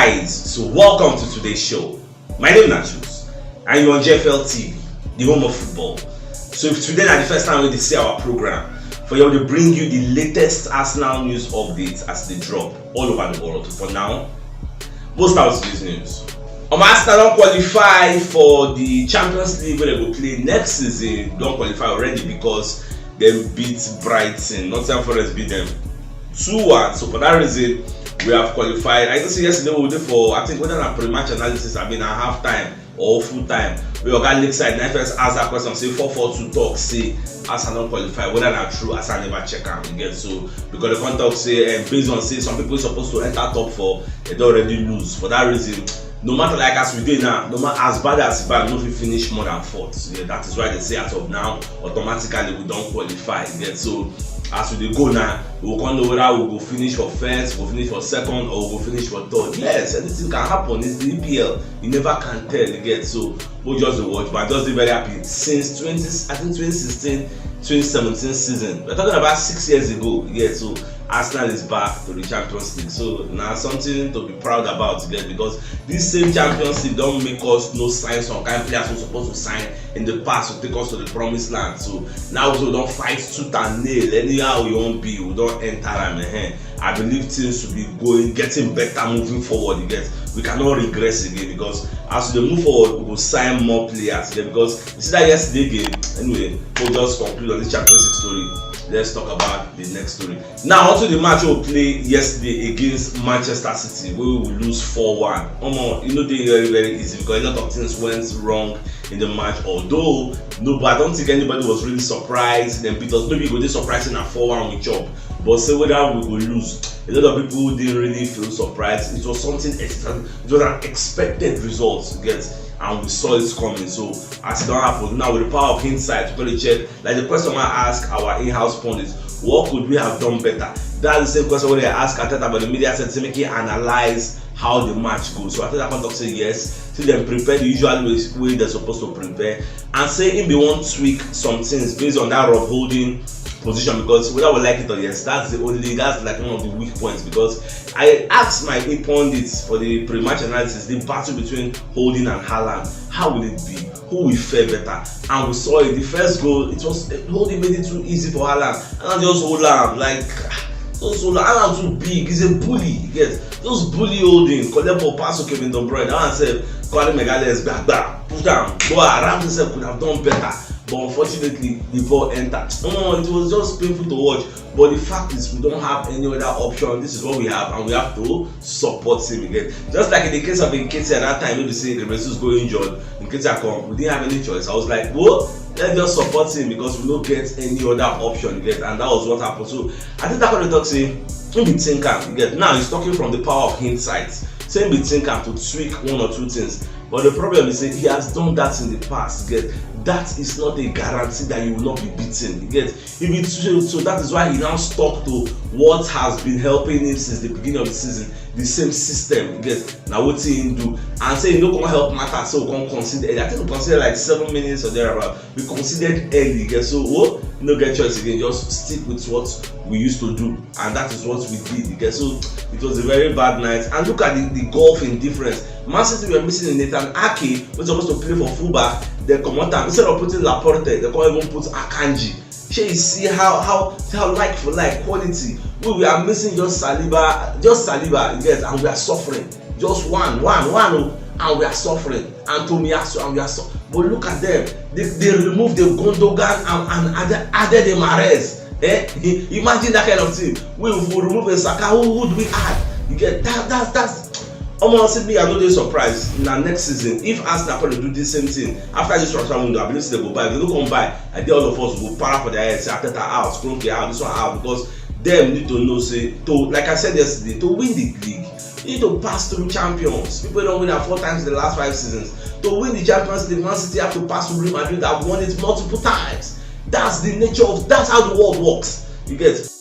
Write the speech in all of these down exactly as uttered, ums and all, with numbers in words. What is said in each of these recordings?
Guys, so welcome to today's show. My name is Jules, and you're on G F L T V, the home of football. So if today na the first time wey you see our program, for here we dey bring you the latest Arsenal news updates as they drop all over the world. For now, most out this news. Um, Arsenal don qualify for the Champions League wey dem go play next season. Don qualify already because dem beat Brighton. Nottingham Forest beat them two one. So for that reason, we have qualified. I think say yesterday we dey for, I think, whether na pre-match analysis, I mean, na half time or full time. We oga Lakeside na first ask that question, say four four two talk say Arsenal don qualify. Whether na true, Arsenal never check am, you get? So because the come talk say, um, based on say some people supposed to enter top four, they don already lose. For that reason, no matter, like, as we dey now, no matter as bad as e bad, we no fit finish more than fourth. Yeah, that is why they say as of now, automatically we don qualify. You get? So as we dey go now, we go come know whether we go finish for first, we go finish for second, or we go finish for third. Yes, anything can happen. It's the E P L. You never can tell, you get? So we just dey watch, but I just dey very happy. Since twenty, I think twenty sixteen, twenty seventeen season, we're talking about six years ago, you get? So Arsenal is back to the Champions League. So na something to be proud about, you get? Because this same Champions League don make us no sign some kind players we supposed to sign in the past to take us to the promised land. So now we don fight tooth and nail. Anyhow we wan be, we don enter am. Ehen. I believe things should be going, getting better moving forward, you get? We cannot regress again, because as we dey move forward, we go sign more players, you get? Because you see that yesterday game, anyway, we'll just conclude on this Champions League story. Let's talk about the next story. Now, onto the match we play yesterday against Manchester City, where we lose four one. Omo, e no dey very, very easy because a lot of things went wrong in the match. Although, no, but I don't think anybody was really surprised. Then, because maybe you go dey surprised na four one we chop, but say whether we go lose, a lot of people didn't really feel surprised. It was something extra, it was an expected result, you get, and we saw it coming. So as it don happen now, with the power of hindsight, we go dey check. Like the question I ask our in-house pundits, what could we have done better? That's the same question wey dem ask Arteta, but the media said say make he analyze how the match go. So Arteta come talk say yes, say dem prepare the usual way wey dem suppose to prepare, and say he be wan tweak some things based on that Rob Holding position, because whether we like it or yes, that's the only, that's like one of the weak points. Because I asked my pundits for the pre-match analysis, the battle between Holding and Haaland, how will it be? Who will fare better? And we saw it. The first goal, it was, Holding made it too easy for Haaland. Haaland just hold am like, just hold am. Haaland too big. He's a bully. You get? Just bully Holding. Collect ball, pass to Kevin De Bruyne. Haaland sef carry Magalhaes, gba gba, put am, go around himself, could have done better. But unfortunately, the ball entered. Omo, it was just painful to watch. But the fact is, we don't have any other option. This is what we have, and we have to support him again. Just like in the case of Nketiah that time, maybe say Remesus go injured, Nketiah come. We didn't have any choice. I was like, well, let's just support him because we don't get any other option again, and that was what happened. So I think that kind of talk say, he be think am, you get? Now he's talking from the power of hindsight. Say he be think am to tweak one or two things. But the problem is, say, he has done that in the past, you get? That is not a guarantee that you will not be beaten, you get? If it, so, so that is why he now stuck to what has been helping him since the beginning of the season, the same system, you get? Na wetin he do, and say he no come help matter, so we come concede early. I think we conceded like seven minutes or thereabout. We conceded early, you get? So, oh, no get choice again. Just stick with what we used to do, and that is what we did, you get? So it was a very bad night. And look at the, the gulf in difference. Man City were missing Nathan Ake, who was supposed to play for fullback. They come out and instead of putting Laporte, they come even put Akanji. Shey you see how, how, how like for like quality? We, we are missing just Saliba, just Saliba, you get, and we are suffering. Just one, one, one, oh, and we are suffering. And Tomiyasu, and we are suffering. But look at them. They, they removed the Gundogan and, and added, added the Mahrez. Eh? Imagine that kind of thing. We, if we remove a Saka, who would we add? You get that? That's, that's Omo, see me, I no dey surprised. Na next season, if Arsenal come dey do this same thing after this transfer window, I believe say they go buy. If they no come buy, I dey, all of us go para for their head, say Arteta out, Kroenke out, this one out, because dem need to know say, to, like I said yesterday, to win the league, you need to pass through champions. People don win am four times in the last five seasons. To win the Champions League, Man City have to pass through Real Madrid that won it multiple times. That's the nature of, that's how the world works. You get?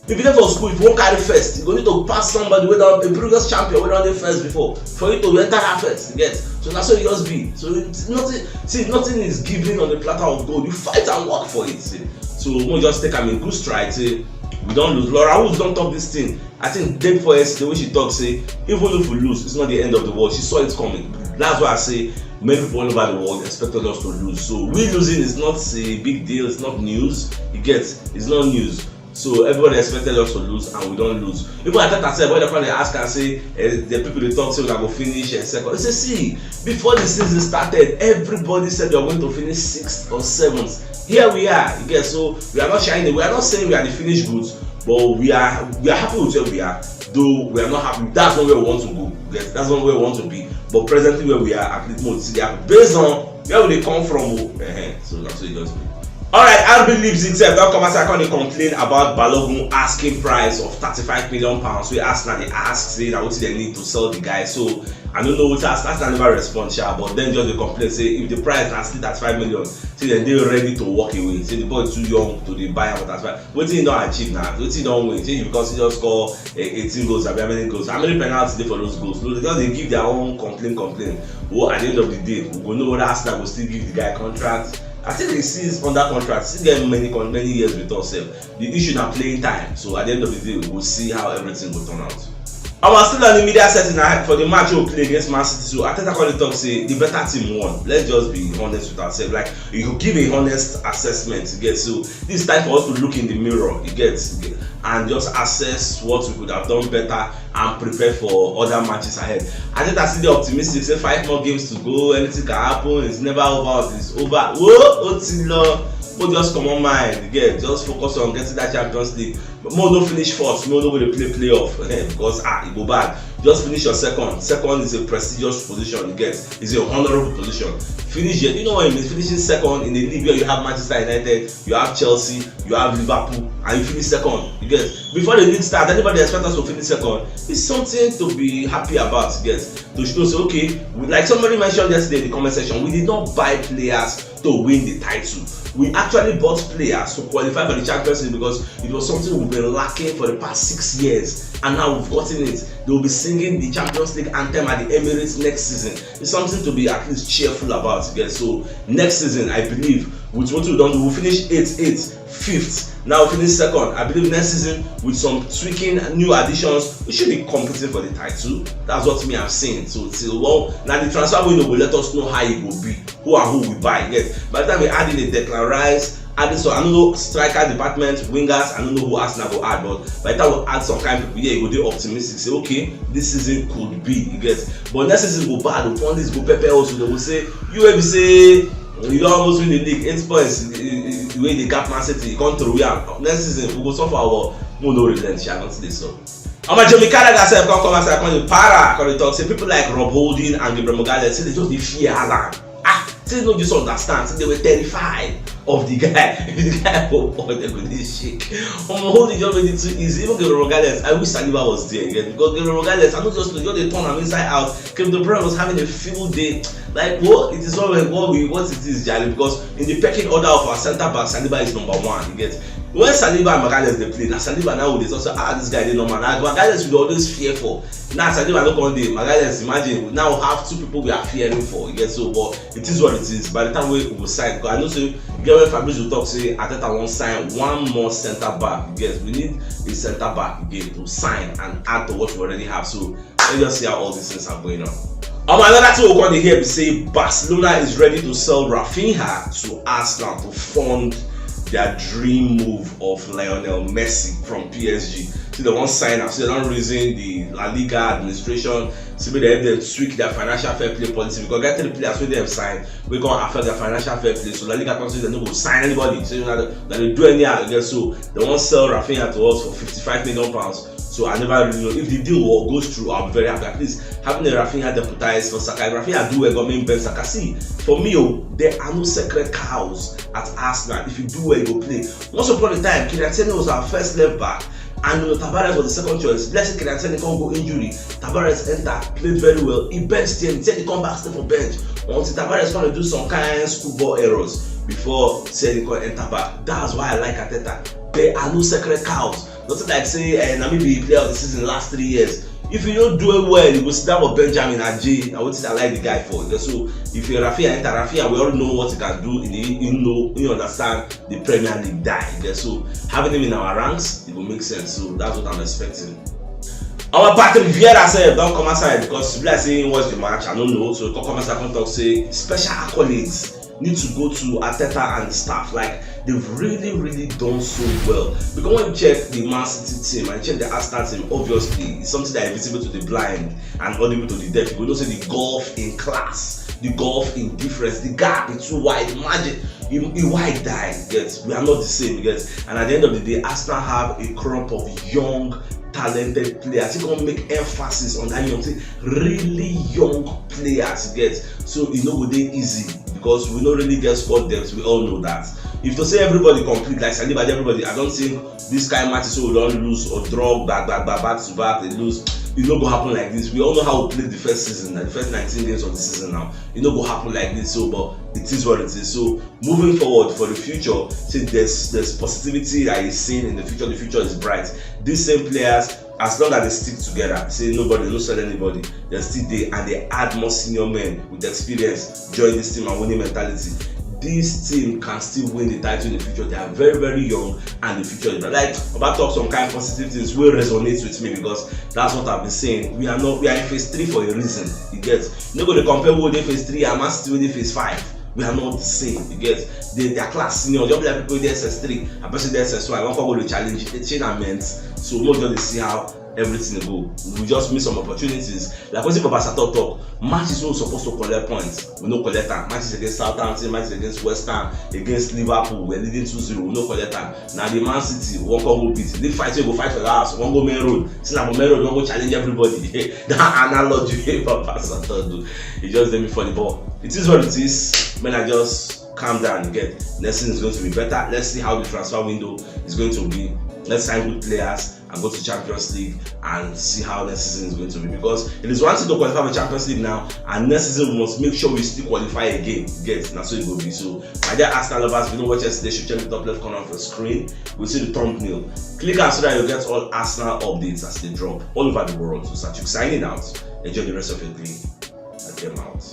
If you dey for school, if you wan carry first, you go need to pass somebody wey don, a previous champion wey don dey first before, for you to enter that first, you get? So na so e just be. So it's nothing, see, nothing is given on the platter of gold. You fight and work for it. See. So we just take am in good stride. Say We don lose. Laura Wolf don talk this thing. I think day before yesterday when she talk say even if we lose, it's not the end of the world. She saw it coming. That's why I say many people all over the world expected us to lose. So we losing is not a big deal. It's not news. You get? It's not news. So everybody expected us to lose, and we don lose. Even Arteta sef, when dem come dey ask am say, eh, the people dey talk say una go finish, eh, second. He say, see, before the season started, everybody said we are going to finish sixth or seventh. Here we are. You get? So we are not shying away. We are not saying we are the finished goods, but we are we are happy with where we are. Though we are not happy, that's not where we want to go. Yes, that's not where we want to be. But presently where we are, at least mo ti dey happy based on where we dey come from o. Ehen, so na so e just be. Alright, R B Leipzig sef don come outside come dey complain about Balogun asking price of thirty-five million pounds wey Arsenal dey ask say na wetin dem need to sell the guy. So I no know wetin Arsenal, Arsenal never respond sha, but dem just dey complain say if the price na still thirty-five million, say dem dey ready to walk away, say the boy too young to dey buy am for thirty-five. Wetin he don achieve na? Wetin he don win? Say because he just score, eh, eighteen goals, abi how many goals? How many penalties dey for those goals? No, they just dey give their own complain, complain. Oh, at the end of the day, we go know whether Arsenal go still give the guy contract. I think he still is under contract, still get many con-, many years with us sef. The issue na playing time. So at the end of the day, we go see how everything go turn out. Omo, still on the media setting na for the match wey we play against Man City. So Arteta come dey talk say the better team won. Let's just be honest with ourselves. Like, you go give a honest assessment, you get? So this time for us to look in the mirror, you get, and just assess what we could have done better and prepare for other matches ahead. Arteta still dey optimistic say five more games to go, anything can happen. It's never over, it's over. Wo, ó ti lọ. Ó just comot mind, you get? Just focus on getting that Champions League. Mo no finish first, mo no go dey play playoff, eh, because, ah, e go bad. Just finish your second. Second is a prestigious position, you get? It's a honorable position. Finish it. You know what I mean? Finishing second in a league where you have Manchester United, you have Chelsea, you have Liverpool, and you finish second, you get? Before the league start, anybody expect us to finish second? It's something to be happy about, you get? To show say, okay, we, like somebody mentioned yesterday in the comment section, we did not buy players to win the title. We actually bought players to qualify for the Champions League because it was something we've been lacking for the past six years, and now we've gotten it. They will be singing the Champions League anthem at the Emirates next season. It's something to be at least cheerful about, you get? So next season, I believe, with what we've done, we'll finish eighth, eighth, fifth. Now we finish second. I believe next season, with some tweaking, new additions, we should be competing for the title. That's what me I'm saying. So till, well, now the transfer window will let us know how it will be, who and who we buy. Yes, by the time we add in the Declan Rice, add this one, I don't know, striker department, wingers, I don't know who Arsenal go add, but by the time we add some kind of people here, you go dey optimistic. Say, okay, this season could be, you get? But next season go bad. Only this go pepper us. They will say, you will say you don almost win the league, eight points, the, the, the way they gap Man City, you can't throw am. Next season we go suffer our, we no relent, shall not say so. Omo, Jamie Carragher sef come come outside, come dey para, come dey talk say people like Rob Holding and Gabriel Magalhaes say they just dey fear Haaland. Ah, say no just understand, say they were terrified of the guy. If the guy go ball, they go dey shake. Omo, Holding just made it too easy. Even Gabriel Magalhaes, I wish Saliba was there again, because Gabriel Magalhaes, I no just know, just dey turn am inside out. Kevin De Bruyne was having a field day. Like, what it is, what we, what it is, Jali, because in the pecking order of our centre back, Saliba is number one. You get? When Saliba and Magalhaes dey play, na Saliba now dey talk say, ah, this guy dey normal. Na Magalhaes we dey always fear for. Now Saliba no come dey. Magalhaes, imagine, we now have two people we are fearing for. You get? So, but it is what it is. By the time we, we go sign, because I know say, you get, when Fabrizio talk say Arteta wan sign one more centre back. You get? We need a centre back again to sign and add to what we already have. So let's just see how all these things are going on. Um, another thing we come dey hear be say Barcelona is ready to sell Rafinha to Arsenal to fund their dream move of Lionel Messi from P S G. So they wan sign am. So they don reason the La Liga administration. So make dem help dem tweak their financial fair play policy, because get the players wey dem sign wey come affect their financial fair play. So La Liga come say dem no go sign anybody. So na dey, na dey do anyhow again. So they wan sell Rafinha to us for fifty-five million pounds. So I never really know if the deal wo-, goes through. I'll be very happy. At least having a Rafinha deputized for Saka. If Rafinha do well, go mean Ben Saka. See, for me, oh, there are no sacred cows at Arsenal. If you do well, you go play. Once upon a time, Kylian Tierney was our first left back, and Nuno Tavares was the second choice. Let's say Kylian Tierney come go injury, Tavares enter, played very well. He benched Tierney. Tierney come back, stay for bench until Tavares come do some kind schoolboy errors before Tierney come enter back. That's why I like Arteta. There are no sacred cows. Nothing like say, eh, na me be player of the season last three years. If you don't do it well, you go sit down for Benjamin Aje. Na wetin I like the guy for. So if you Rafinha enter, Rafinha, we all know what he can do. In the, you know, you understand the Premier League die. So having him in our ranks, it will make sense. So that's what I'm expecting. Our Patrick Vieira sef don come outside because be like say he watch the match, I no know. So he come outside come talk say special accolades need to go to Arteta and the staff. Like, they've really, really done so well. Because when you check the Man City team and check the Arsenal team, obviously, it's something that is visible to the blind and audible to the deaf. You know, say the gulf in class, the gulf in difference, the gap is too wide. Imagine, you, you wide die, you get? We are not the same, you get? And at the end of the day, Arsenal have a crop of young, talented players. He gonna make emphasis on that young thing. Really young players, you get? So e no go dey easy because we no really get squad depth. We all know that. If to say everybody complete like Saliba, everybody, I don't think this kind match so we don't lose or draw back, back, back, back to back. They lose. It no go happen like this. We all know how we played the first season, like the first nineteen games of the season now. It no go happen like this. So, but it is what it is. So moving forward for the future, say there's there's positivity that is seen in the future. The future is bright. These same players, as long as they stick together, say nobody, no sell anybody, they still dey and they add more senior men with experience, join this team and winning mentality. This team can still win the title in the future. They are very, very young and the future is bright. Like, Oba talk some kind positive things wey resonate with me because that's what I've been saying. We are not we are in phase three for a reason. You get? You no go dey compare who dey phase three and Man City wey dey phase five. We are not the same. You get? They, their class senior, just be like people dey S S three and person dey S S one. I wan come go dey challenge the chain and ment. So we just dey see how everything go. We just miss some opportunities. Like wetin Papa Sato talk, matches wey we suppose to collect points, we no collect am. Matches against Southampton, matches against West Ham, against Liverpool, we are leading two zero, we no collect am. Na the Man City we wan come go beat. The fight wey go fight for the house, we wan go main road. See, na for main road we wan go challenge everybody. That analogy wey Papa Sato do, e just dey me funny, but it is what it is. Make I just calm down, you get? Next season is going to be better. Let's see how the transfer window is going to be. Let's sign good players and go to Champions League and see how next season is going to be. Because it is one thing to qualify for Champions League now, and next season we must make sure we still qualify again. Get? Na so it go be. So, my dear Arsenal lovers, if you no watch yesterday, you should check the top left corner of the screen. We see the thumbnail. Click am so that you get all Arsenal updates as they drop all over the world. So, Satuk signing out. Enjoy the rest of your day. I came out.